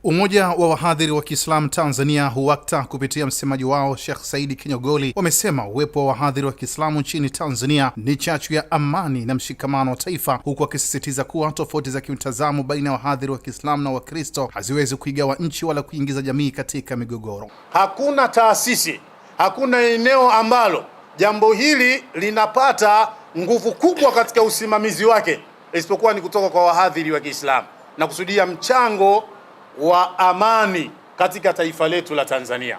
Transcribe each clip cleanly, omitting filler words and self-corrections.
Umoja wa Wahadhiri wa Kiislamu Tanzania HUAKTA kupitia msemaji wao Sheikh Saidi Kinyogoli wamesema uwepo wa wahadhiri wa Kiislamu nchini Tanzania ni chachu ya amani na mshikamano wa taifa, huku akisisitiza kuwa tofauti za kimtazamo baina ya wahadhiri wa Kiislamu na Wakristo haziwezi kuigawa nchi wala kuingiza jamii katika migogoro. Hakuna taasisi, hakuna eneo ambalo jambo hili linapata nguvu kubwa katika usimamizi wake isipokuwa ni kutoka kwa wahadhiri wa Kiislamu, na kusudia mchango wa amani katika taifa letu la Tanzania.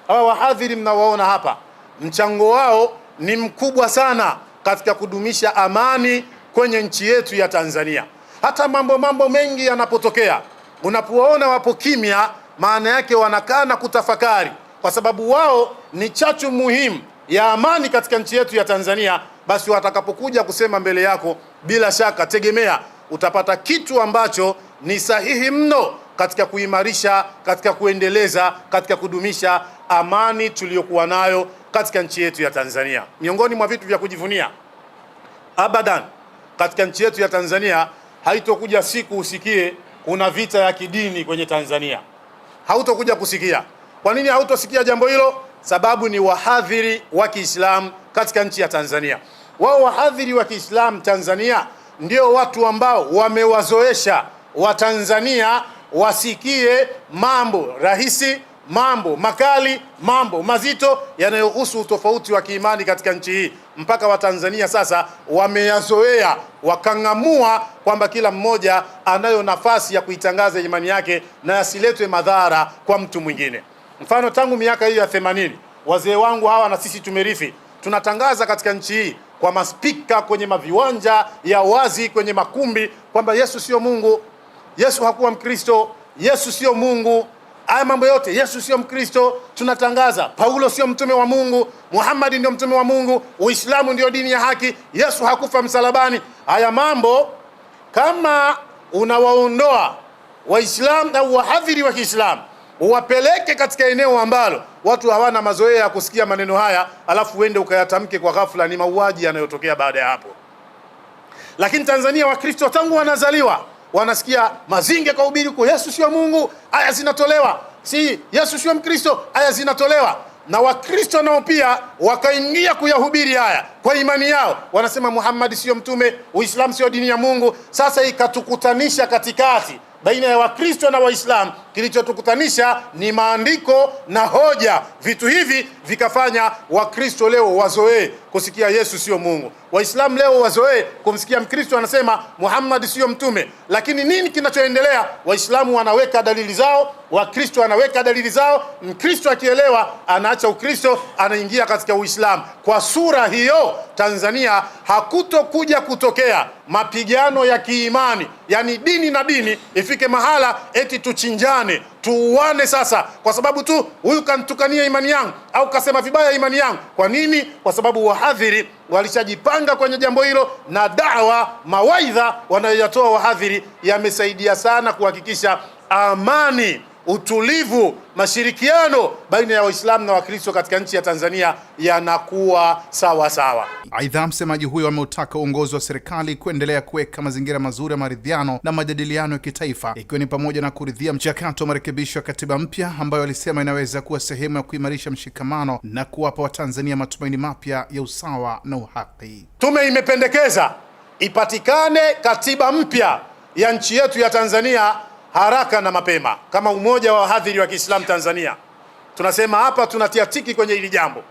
Hawa wahadhiri mnawaona hapa, mchango wao ni mkubwa sana katika kudumisha amani kwenye nchi yetu ya Tanzania. Hata mambo mengi yanapotokea, unapowaona wapo kimya, maana yake wanakaa na kutafakari, kwa sababu wao ni chachu muhimu ya amani katika nchi yetu ya Tanzania. Basi watakapokuja kusema mbele yako, bila shaka tegemea utapata kitu ambacho ni sahihi mno katika kuimarisha, katika kuendeleza, katika kudumisha amani tuliyokuwa nayo katika nchi yetu ya Tanzania. Miongoni mwa vitu vya kujivunia abadan katika nchi yetu ya Tanzania, haitokuja siku usikie kuna vita ya kidini kwenye Tanzania. Hautokuja kusikia. Kwa nini hautosikia jambo hilo? Sababu ni wahadhiri wa Kiislamu katika nchi ya Tanzania. Wao wahadhiri wa Kiislamu Tanzania ndio watu ambao wamewazoesha Watanzania wasikie mambo rahisi, mambo makali, mambo mazito yanayohusu utofauti wa kiimani katika nchi hii, mpaka Watanzania sasa wameyazoea, wakang'amua kwamba kila mmoja anayo nafasi ya kuitangaza imani yake na yasiletwe madhara kwa mtu mwingine. Mfano, tangu miaka hiyo ya 80 wazee wangu hawa na sisi tumerithi, tunatangaza katika nchi hii kwa maspika, kwenye maviwanja ya wazi, kwenye makumbi kwamba Yesu sio Mungu, Yesu hakuwa Mkristo, Yesu sio Mungu. Haya mambo yote, Yesu sio Mkristo, tunatangaza. Paulo sio mtume wa Mungu, Muhammad ndio mtume wa Mungu, Uislamu ndio dini ya haki, Yesu hakufa msalabani. Haya mambo kama unawaondoa Waislamu au wahadhiri wa Kiislamu uwapeleke katika eneo ambalo watu hawana mazoea ya kusikia maneno haya, alafu uende ukayatamke kwa ghafla, ni mauaji yanayotokea baada ya hapo. Lakini Tanzania Wakristo tangu wanazaliwa wanasikia Mazinge kwa ubiri huko, Yesu sio Mungu, aya zinatolewa, si Yesu sio Mkristo, aya zinatolewa. Na Wakristo nao pia wakaingia kuyahubiri haya kwa imani yao, wanasema Muhammad sio mtume, Uislamu sio dini ya Mungu. Sasa ikatukutanisha katikati baina ya Wakristo na Waislamu, kilichotukutanisha ni maandiko na hoja. Vitu hivi vikafanya Wakristo leo wazoee kusikia Yesu sio Mungu, Waislamu leo wazoee kumsikia Mkristo anasema Muhammad sio mtume. Lakini nini kinachoendelea? Waislamu wanaweka dalili zao, Wakristo wanaweka dalili zao. Mkristo akielewa anaacha Ukristo, anaingia katika Uislamu. Kwa sura hiyo, Tanzania hakutokuja kutokea mapigano ya kiimani, yani dini na dini ifike mahala eti tuchinjane, tuuane sasa kwa sababu tu huyu kantukania imani yangu au kasema vibaya imani yangu. Kwa nini? Kwa sababu wahadhiri walishajipanga kwenye jambo hilo, na dawa, mawaidha wanayoyatoa wahadhiri yamesaidia sana kuhakikisha amani, utulivu, mashirikiano baina ya Waislamu na Wakristo katika nchi ya Tanzania yanakuwa sawa sawa. Aidha, msemaji huyo ameutaka uongozi wa serikali kuendelea kuweka mazingira mazuri ya maridhiano na majadiliano ya kitaifa, ikiwa ni pamoja na kuridhia mchakato wa marekebisho ya katiba mpya ambayo alisema inaweza kuwa sehemu ya kuimarisha mshikamano na kuwapa Watanzania matumaini mapya ya usawa na uhaki. Tume imependekeza ipatikane katiba mpya ya nchi yetu ya Tanzania haraka na mapema. Kama Umoja wa Wahadhiri wa Kiislamu Tanzania tunasema hapa, tunatia tiki kwenye hili jambo,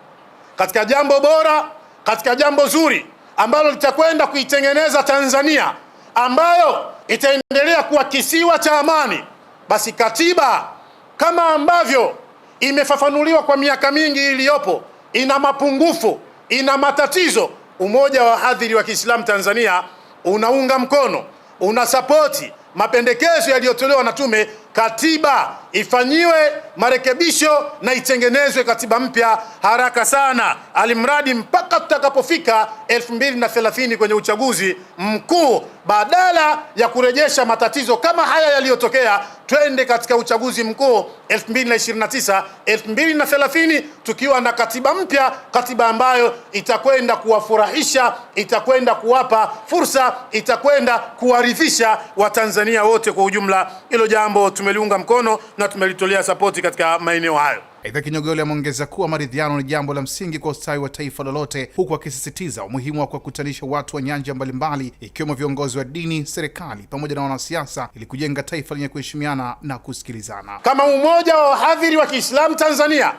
katika jambo bora, katika jambo zuri ambalo litakwenda kuitengeneza Tanzania ambayo itaendelea kuwa kisiwa cha amani. Basi katiba kama ambavyo imefafanuliwa kwa miaka mingi iliyopo, ina mapungufu, ina matatizo. Umoja wa Wahadhiri wa Kiislamu Tanzania unaunga mkono, unasapoti mapendekezo yaliyotolewa na tume, katiba ifanyiwe marekebisho na itengenezwe katiba mpya haraka sana, alimradi mpaka tutakapofika 2030 kwenye uchaguzi mkuu, badala ya kurejesha matatizo kama haya yaliyotokea. Twende katika uchaguzi mkuu 2029 2030 tukiwa na katiba mpya, katiba ambayo itakwenda kuwafurahisha, itakwenda kuwapa fursa, itakwenda kuwaridhisha Watanzania wote kwa ujumla. Hilo jambo tumeliunga mkono na tumelitolea sapoti katika maeneo hayo. Aidha, Kinyogoli ameongeza kuwa maridhiano ni jambo la msingi kwa ustawi wa taifa lolote, huku akisisitiza umuhimu wa kuwakutanisha watu wa nyanja mbalimbali ikiwemo viongozi wa dini, serikali pamoja na wanasiasa ili kujenga taifa lenye kuheshimiana na kusikilizana. Kama Umoja wa Wahadhiri wa Kiislamu Tanzania,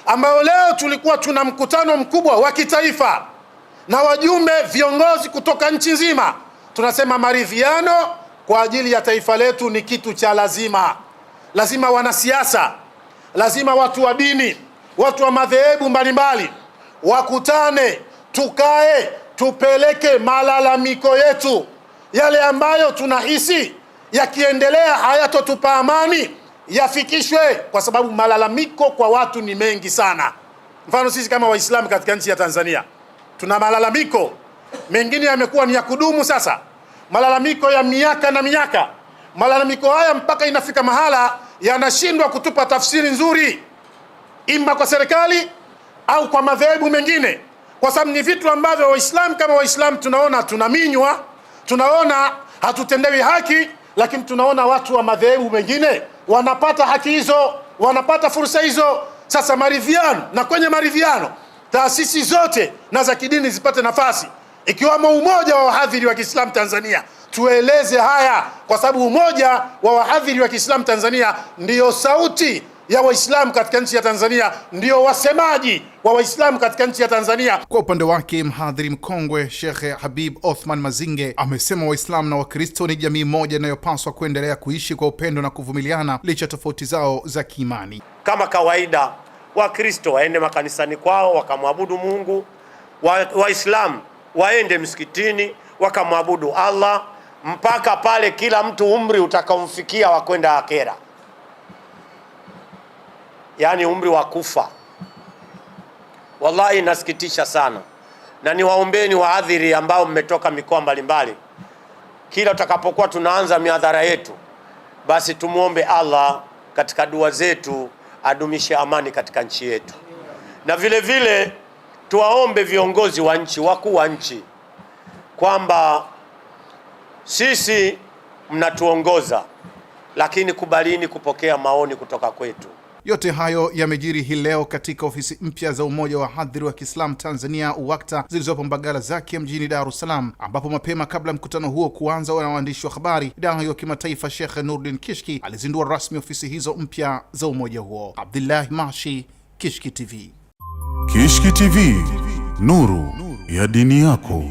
ambayo leo tulikuwa tuna mkutano mkubwa wa kitaifa na wajumbe viongozi kutoka nchi nzima, tunasema maridhiano kwa ajili ya taifa letu ni kitu cha lazima. Lazima wanasiasa, lazima watu wa dini, watu wa madhehebu mbalimbali wakutane, tukae, tupeleke malalamiko yetu, yale ambayo tunahisi yakiendelea hayatotupa amani yafikishwe, kwa sababu malalamiko kwa watu ni mengi sana. Mfano sisi kama Waislamu katika nchi ya Tanzania tuna malalamiko mengine yamekuwa ni ya kudumu sasa, malalamiko ya miaka na miaka. Malalamiko haya mpaka inafika mahala yanashindwa kutupa tafsiri nzuri, ima kwa serikali au kwa madhehebu mengine, kwa sababu ni vitu ambavyo Waislamu kama Waislamu tunaona tunaminywa, tunaona hatutendewi haki, lakini tunaona watu wa madhehebu mengine wanapata haki hizo, wanapata fursa hizo. Sasa maridhiano, na kwenye maridhiano taasisi zote na za kidini zipate nafasi, ikiwamo Umoja wa Wahadhiri wa Kiislamu Tanzania. Tueleze haya kwa sababu Umoja wa Wahadhiri wa Kiislamu Tanzania ndiyo sauti ya Waislamu katika nchi ya Tanzania, ndio wasemaji wa Waislamu katika nchi ya Tanzania. Kwa upande wake, mhadhiri mkongwe Sheikh Habib Othman Mazinge amesema Waislamu na Wakristo ni jamii moja inayopaswa kuendelea kuishi kwa upendo na kuvumiliana licha tofauti zao za kiimani. Kama kawaida, Wakristo waende makanisani kwao wakamwabudu Mungu, Waislamu waende msikitini wakamwabudu Allah mpaka pale kila mtu umri utakaomfikia wa kwenda akera, yaani umri wa kufa. Wallahi inasikitisha sana, na niwaombeni waadhiri ambao mmetoka mikoa mbalimbali, kila tutakapokuwa tunaanza mihadhara yetu, basi tumuombe Allah katika dua zetu adumishe amani katika nchi yetu, na vile vile tuwaombe viongozi wa nchi, wakuu wa nchi, kwamba sisi mnatuongoza, lakini kubalini kupokea maoni kutoka kwetu. Yote hayo yamejiri hii leo katika ofisi mpya za Umoja wa Wahadhiri wa Kiislamu Tanzania UWAKTA zilizopo Mbagala zake mjini Dar es Salaam, ambapo mapema kabla mkutano huo kuanza na waandishi wa habari, dai wa kimataifa Sheikh Nurdin Kishki alizindua rasmi ofisi hizo mpya za umoja huo. Abdullah Mashi, Kishki TV. Kishki TV, nuru ya dini yako.